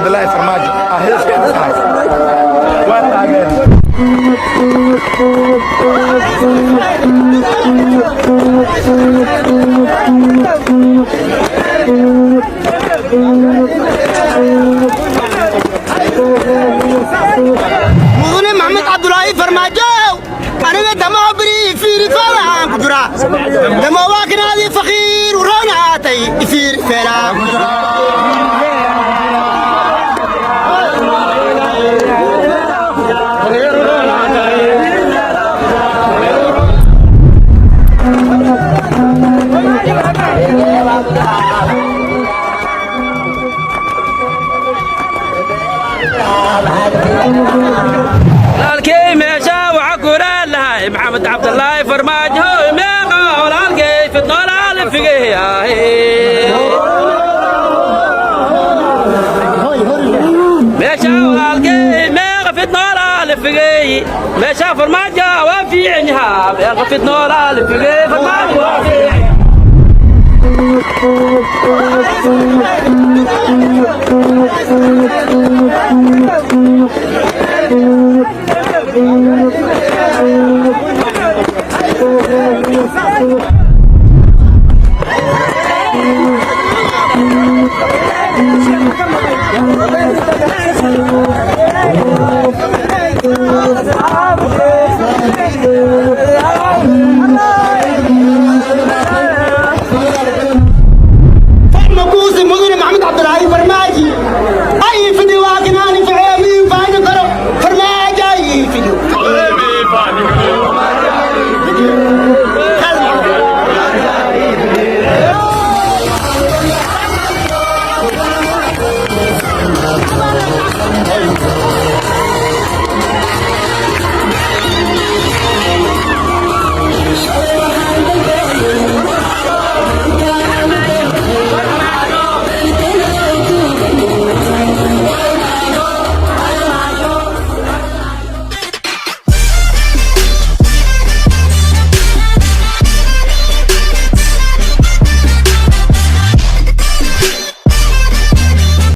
Cabdilaahi Farmaajo ah heeskeeda tahay, waa taageer. Mudane Maxamed Cabdulaahi Farmaajo, aniga damoo biri fiiri feelaan ku jira, damo waa kinaadii faqiir uronaatay, ifiiri feelaa. Walaalkey, meesha waxa kuraa lahay Maxamed Cabdulaahi Farmaajo, meeqa walaalkey fidnoolaal figey. Meesha walaalkey meeqa fidnoolaal figey, meesha Farmaajo waa fiican yahaa, meeqa fidnoolaal figey, Farmaajo waa fiican.